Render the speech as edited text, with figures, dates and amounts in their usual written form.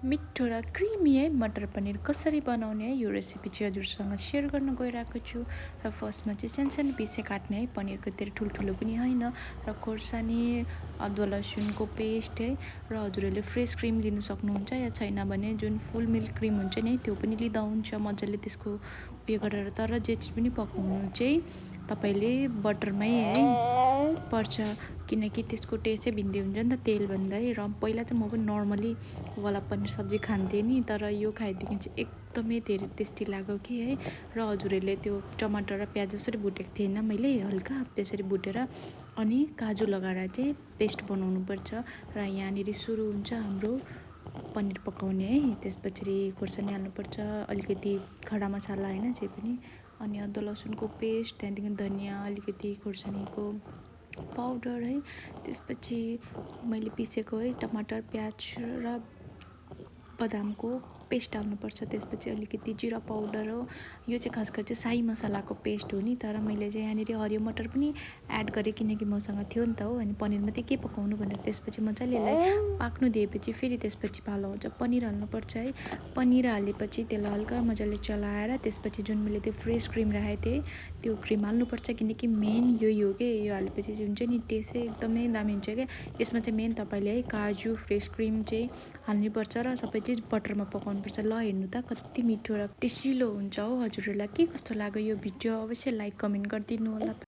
मिठो र क्रिमी है मटर पनिर कसरी बनाउने है यो रेसिपी चाहिँ हजुरसँग सेयर गर्न गइरहेको छु। र फर्स्टमा चाहिँ सानो पिसे काट्ने है, पनिरको धेरै ठुल्ठुलो पनि होइन। र खोर्सानी, अदुवा लसुनको पेस्ट है। र हजुरहरूले फ्रेस क्रिम लिन सक्नुहुन्छ या छैन भने जुन फुल मिल्क क्रिम हुन्छ नि त्यो पनि लिँदा हुन्छ मजाले त्यसको उयो गरेर। तर जे चिज पनि पकाउनु चाहिँ तपाईँले बटरमै है पर्छ, किनकि त्यसको टेस्टै भिन्दै हुन्छ नि त तेलभन्दा है। र पहिला चाहिँ म पनि नर्मली वाला पनिर सब्जी खान्थेँ नि, तर यो खाएदेखि चाहिँ एकदमै धेरै टेस्टी लाग्यो कि है। र हजुरहरूले त्यो टमाटर र प्याज जसरी भुटेको थिएन मैले हल्का त्यसरी भुटेर अनि काजु लगाएर चाहिँ पेस्ट बनाउनुपर्छ। र यहाँनिर सुरु हुन्छ हाम्रो पनिर पकाउने है। त्यसपछि खोर्सानी हाल्नुपर्छ, अलिकति खडा मसाला होइन जे पनि, अनि अदुवा लसुनको पेस्ट, त्यहाँदेखि धनियाँ, अलिकति खोर्सानीको पाउडर है। त्यसपछि मैले पिसेको है टमाटर, प्याज र बदामको पेस्ट हाल्नुपर्छ। त्यसपछि अलिकति जिरा पाउडर हो, यो चाहिँ खास गरी चाहिँ साई मसालाको पेस्ट हो नि। तर मैले चाहिँ यहाँनिर हरियो मटर पनि एड गरेँ किनकि मसँग थियो नि त हो। अनि पनिरमा चाहिँ के पकाउनु भनेर त्यसपछि मजाले यसलाई पाक्नु दिएपछि फेरि त्यसपछि पालो आउँछ पनिर हाल्नुपर्छ है। पनिर हालेपछि त्यसलाई हल्का मजाले चलाएर त्यसपछि जुन मैले त्यो फ्रेस क्रिम राखेको थिएँ त्यो क्रिम हाल्नुपर्छ, किनकि मेन यही हो कि यो हालेपछि चाहिँ हुन्छ नि टेस्टै एकदमै दामी हुन्छ क्या। यसमा चाहिँ मेन तपाईँले है काजु, फ्रेस क्रिम चाहिँ हाल्नुपर्छ र सबै चिज बटरमा पकाउनुपर्छ। ल हेर्नु त कति मिठो र टेसिलो हुन्छ हो। हजुरहरूलाई के कस्तो लाग्यो यो भिडियो अवश्य लाइक कमेन्ट गरिदिनु होला।